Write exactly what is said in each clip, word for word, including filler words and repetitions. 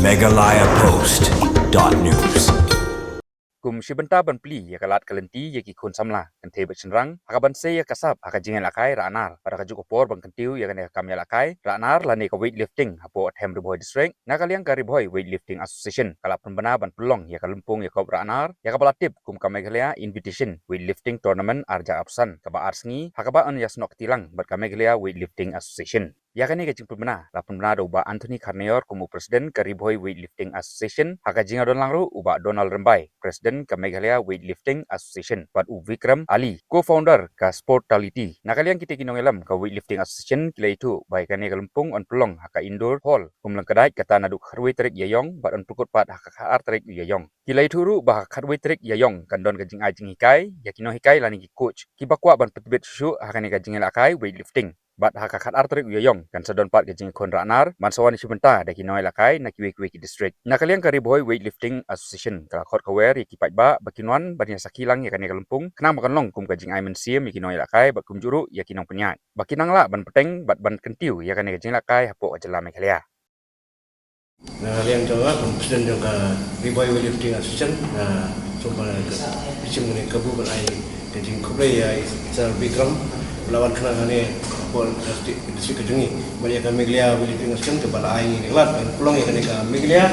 Meghalaya Post dot news. Kum shi bynta ban plie ïa ka lad ka lynti ïa ki khun samla kynthei bad shynrang ha kaban sei ïa ka sap ha ka jingïalehkai Ra'nar, bad ha kajuh ka por ban kyntiew ïa kane ka kam ïalehkai Ra'nar lane ka weightlifting hapoh Them Ri Bhoi District, na ka liang ka Ri Bhoi Weightlifting Association ka la pynbna ban pynlong ïa ka lympung ïakob Ra'nar ïa kaba la tip kum ka Meghalaya Invitation Weightlifting Tournament ar hajar arphew san kaba ar sngi, ha kaba yn ïasnoh kti lang bad ka Meghalaya Weightlifting Association. Ïa kane ka jingpynbna la pynbna da u Bah Anthony Kharnaior kum u President ka Ri Bhoi Weightlifting Association, ha ka jingïadon lang ruh u Bah Donald Rymbai, President ka Meghalaya Weightlifting Association, bad u Vikram Ali, Co-founder ka Sportality. Na ka liang kita ki nongïalam ka Weightlifting Association ki la ïathuh ba ïa kane ka lympung yn pynlong ha ka Indoor Hall Umlang Kdait, kata naduh ka khatwei tarik Ïaïong bad yn pynkut pat ha ka khatar tarik Ïaïong. Ki la ïathuh ruh ba ha ka khatwei tarik Ïaïong kan don ka jingai jinghikai ïa ki nonghikai lane ki coach kiba kwah ban pyntbit shuh shuh ha kane ka jingïalehkai weightlifting. Bad ha ka khatar tarik Ïaïong kan sa don pat ka jingïakhun Ra'nar ban sa wan shi bynta da ki nongïalehkai na kiwei kiwei ki district. Na ka liang ka Ri Bhoi Weightlifting Association ka la khot khawar ïa ki paidbah ba kin wan ban ïasakhi lang ïa kane ka lympung, khnang ba kan long kum ka jingai mynsiem ïa ki nongïalehkai bad kumjuh ruh ïa ki nongpynïaid ba kin nang lah ban bteng bad ban kyntiew ïa kane ka jingïalehkai hapoh ka jylla Meghalaya. Na ka liang jong nga kum President jong ka Ri Bhoi Weightlifting Association, nga sngewbha ka pynshim kane ka kabu ban ai ka jingkhublei ïa i Sir Vikram ba la wan khnang hangne hapoh district, district ka jong ngi, bad ïa ka Meghalaya Weightlifting Association kaba la ai ngi ka lad ban pynlong ïa kane ka Meghalaya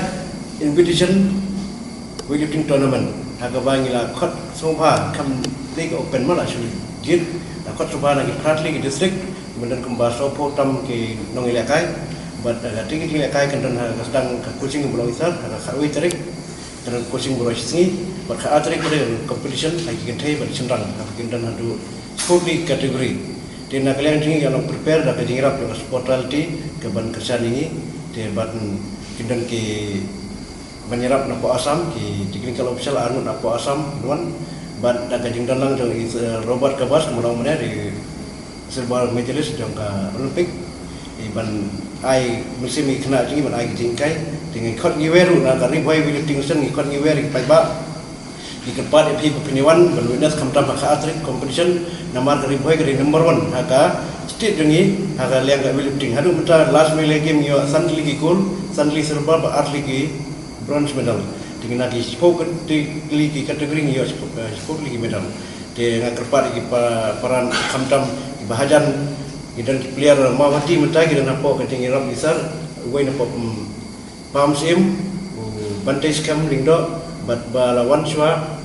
Invitation Weightlifting Tournament, ha kaba ngi la khot sngewbha, kam dei ka open, ma la shu jied, la khot sngewbha na ki phra tylli ki district, ban don kumba sawphew tam ki nongïalehkai. Bad, eh, ha kata ka jingïalehkai kan don ha ka sdang ka coaching ba long sar ha ka khatwei tarik, kan don coaching baroh shi sngi. Bad khatar tarik ka don competition ha ki kynthei bad shynrang, ha kin don haduh sport league category. Te na ka liang jong ngi ngi la long prepare da ka jingïarap jong ka Sportality kaban kyrshan ïa ngi. Te bad, mm, kin don ki ban ïarap napoh Assam, ki technical official arngut napoh Assam kin wan. Bad da ka jingdon lang jong i, eh, Robert Kabas, kumba long mynne, dei silver medalist jong ka Olympic. I ban ai mynsiem ïa ki khynnah jong ngi ban ai ka jinghikai. Te ngi khot ngi wer ruh na ka Ri Bhoi Weightlifting Association, ngi khot ngi wer ïa ki paidbah. Ngi kyrpad ïa phi ba phin ïa wan ban witness khamtam ha ka khatar tarik competition. Namar ka Ri Bhoi ka dei number one ha ka state jong ngi ha ka liang ka weightlifting. Haduh mynta last Meghalaya Game ngi ïoh san tylli ki gold, san tylli silver bad ar tylli ki bronze medal. Te ngi na ki shiphew tylli ki category ngi ïoh shiphew, eh, shiphew tylli ki medal. Te nga kyrpad ïa ki pa-, paran khamtam kiba hajan, ki don ki player Mawhati mynta ki don hapoh ka jingïarap i sir, uwei napoh, mm, Pahamsyiem, u Banteiskhem Lyngdoh, bad ba la wan shuwa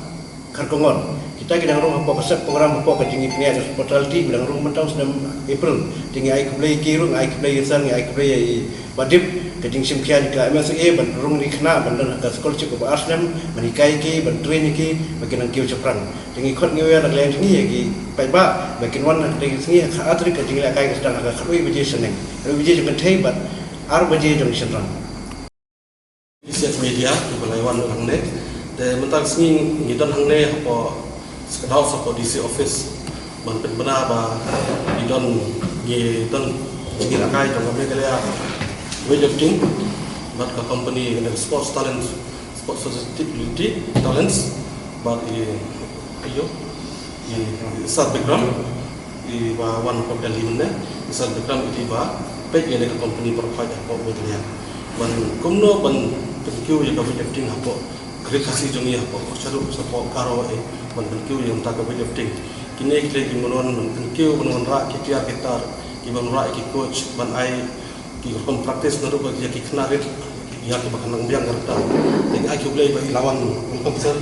Kharkongor. Kita ki dang rung hapoh ka set program hapoh ka jingïapynïaid Sportality, ki dang rung mynta u snem April. Te ngi ai khublei ïa ki ruh, ngi ai khublei ïa i sir, ngi ai khublei ïa i Bah Dip, ka jingshim khia jong ka M S A ban rung ïa ki khynnah ban don ha ka scholarship kaba ar snem, ban hikai ïa ki, ban train ïa ki ba kin nang kiew shaphrang. Te ngi khot ngi wer na ka liang jong ngi ïa ki paidbah ba kin wan ha kata ka sngi, ha ka khatar tarik ka jingïalehkai ka sdang ha ka khatwei baje shaneng, khatwei baje jong kynthei bad ar baje jong shynrang. T C F Media, kiba la wan hangne. Te mynta ka sngi ngi don hangne hapoh State House, hapoh D C office, ban pynbna ba ngi don, ngi don jingïalehkai jong ka Meghalaya Weightlifting bad ka company, ka Sports Talent, Sports Society Talents, bad i, ïa i, i Sir Bikram, iba wan hapoh Delhi mynne, i Sir Bikram iti ba peit ïa kane ka company baroh khoit hapoh Meghalaya. Ban kumno ban pynkiew ïa ka weightlifting hapoh ka Ri Khasi jong ngi, hapoh Khorshadu, hapoh Garo, eh, ban pynkiew ïa kata ka weightlifting. Kine ki dei ki ban wan ban pynkiew, ban wanrah ki tiar ki tar, ki ban wanrah ïa ki coach, ban ai ki rukom practice naduh ba ïa ki khynnah rit, ïa kiba kan nang biang ka rta. Te ngi ai khublei ba i la wan, welcome sir.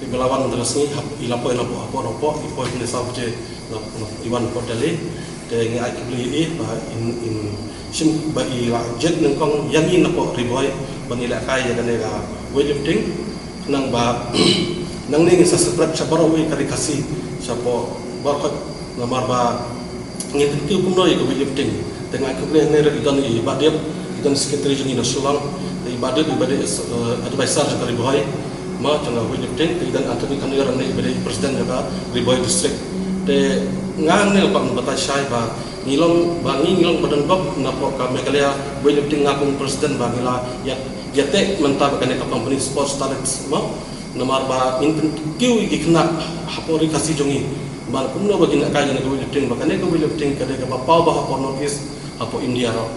Iba la wan mynta ka sngi, hap, i la poi napoh, hapoh, napoh, i poi mynne saw baje, na, na, i wan napoh Delhi. Te ngi ai khublei ïa i ba in, in shim ba i la jied nyngkong ïa ngi napoh Ri Bhoi ban ïalehkai ïa kane ka weightlifting. Khnang ba nangne ngin sa spread sha baroh kawei ka Ri Khasi, shapoh baroh khoit, namar ba ngin pynkiew kumno ïa ka weightlifting. Te nga ai khublei hangne ruh i don i Bah Dip, i don secretary jong ngi na Shillong, te i Bah Dip iba dei, eh, advisor jong ka Ri Bhoi, ma, jong ka weightlifting, te i don Anthony Kharnaior hangne iba dei president jong ka Ri Bhoi district. Te nga hangne nga kwah ban batai shai ba ngi long, ba ngi, ngi long ba donbok napoh ka Meghalaya weightlifting, nga kum president ba ngi la ïa, ïateh mynta bad kane ka company Sports Talents, ma. Namar ba ngin pynkiew ïa ki khynnah hapoh Ri Khasi jong ngi ba kumno ba kin ïalehkai ïa kane ka weightlifting, ba kane ka weightlifting ka dei kaba paw bha hapoh North East, hapoh India ruh.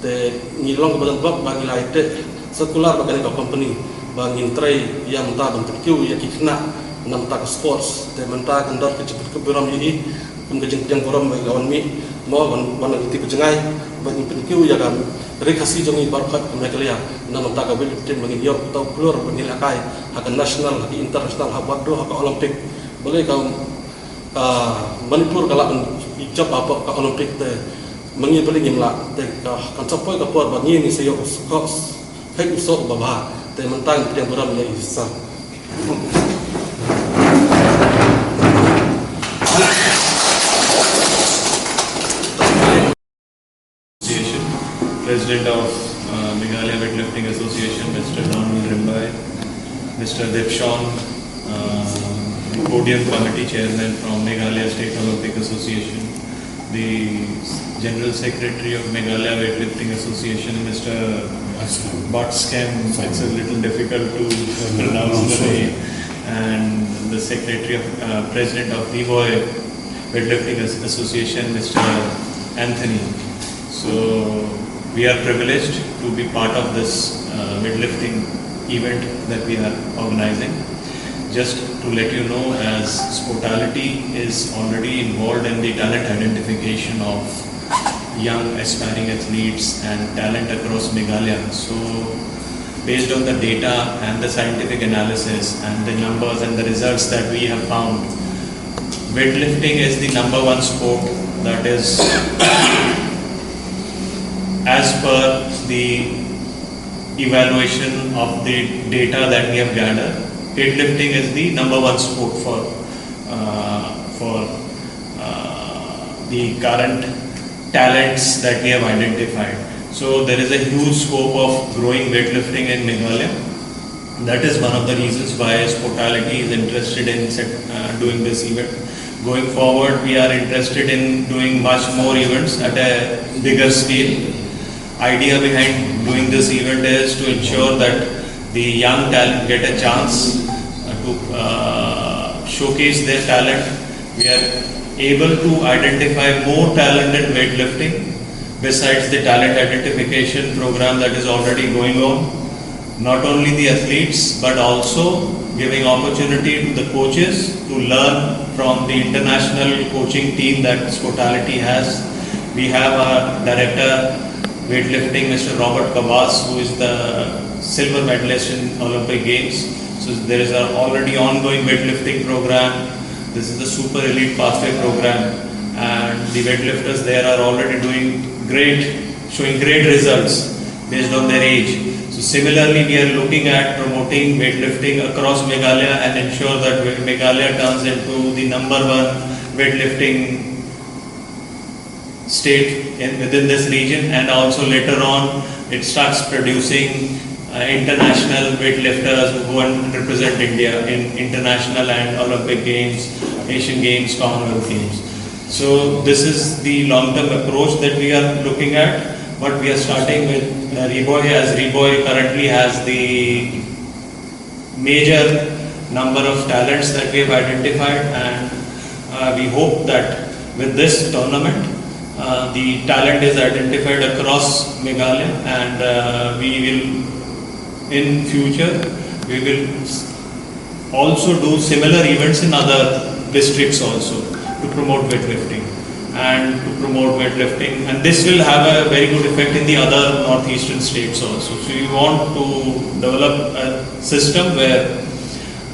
Te ngi long kaba don bok ba ngi la ïateh circular bad kane ka company ba ngin trei ïa mynta ban pynkiew ïa ki khynnah na bynta ka sports. Te mynta kan don ka jingpynburom ïa i kum ka jingpynburom ba ngi la wan mih mo ban wan ngi tip ka jngai ba ngin pynkiew ïa ka ri Khasi jong ngi baroh ka Meghalaya na bynta ka weightlifting ba ngin ïoh uta u khlur ba ngin lehkai ha ka national, ha ka international, ha ka Olympic. Balei ka Manipur ka lah ban ïoh jop ha ka Olympic te ma ngi balei ngim lah. Te kan sa poi ka por ba ngi ngin sa ïoh u soh, hei u soh ba bha. Te mynta ngin pdiang burom ïa i sa. Association, President of uh, Meghalaya Weightlifting Association, Mister Donald Rimbai, Mister Dipshon, uh, the podium committee chairman from Meghalaya State Olympic Association, the General Secretary of Meghalaya Weightlifting Association, Mister Batskem, it's a little difficult to pronounce the name, and the Secretary of, uh, President of Ri Bhoi Weightlifting As- Association, Mister Anthony. So we are privileged to be part of this uh, weightlifting event that we are organizing. Just to let you know, as Sportality is already involved in the talent identification of young aspiring athletes and talent across Meghalaya. So based on the data and the scientific analysis and the numbers and the results that we have found, weightlifting is the number one sport that is, as per the evaluation of the data that we have gathered, weightlifting is the number one sport for uh, for uh, the current talents that we have identified. So there is a huge scope of growing weightlifting in Meghalaya. That is one of the reasons why Sportality is interested in set, uh, doing this event. Going forward, we are interested in doing much more events at a bigger scale. Idea behind doing this event is to ensure that the young talent get a chance uh, to uh, showcase their talent. We are able to identify more talent in weightlifting besides the talent identification program that is already going on. Not only the athletes, but also giving opportunity to the coaches to learn from the international coaching team that Sportality has. We have our director weightlifting, Mister Robert Kabas, who is the silver medalist in Olympic Games. So there is a already ongoing weightlifting program. This is the super elite pathway program, and the weightlifters there are already doing great, showing great results based on their age. So similarly, we are looking at promoting weightlifting across Meghalaya and ensure that Meghalaya turns into the number one weightlifting state in, within this region, and also later on it starts producing uh, international weightlifters who go and represent India in international and Olympic Games, Asian Games, Commonwealth Games. So this is the long-term approach that we are looking at. But we are starting with uh, Ri Bhoi, as Ri Bhoi currently has the major number of talents that we have identified, and uh, we hope that with this tournament, uh, the talent is identified across Meghalaya, and uh, we will, in future, we will also do similar events in other districts also to promote weightlifting and to promote weightlifting, and this will have a very good effect in the other northeastern states also. So we want to develop a system where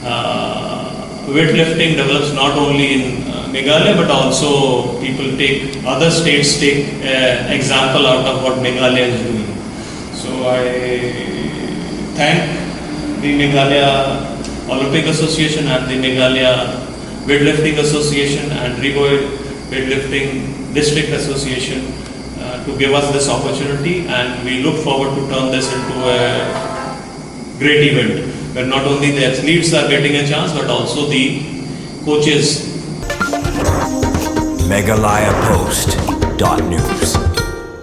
uh, weightlifting develops not only in uh, Meghalaya, but also people take, other states take uh, example out of what Meghalaya is doing. So I thank the Meghalaya Olympic Association and the Meghalaya Weightlifting Association and Ri Bhoi Weightlifting District Association uh, to give us this opportunity, and we look forward to turn this into a great event where not only the athletes are getting a chance, but also the coaches. Meghalaya Post dot news.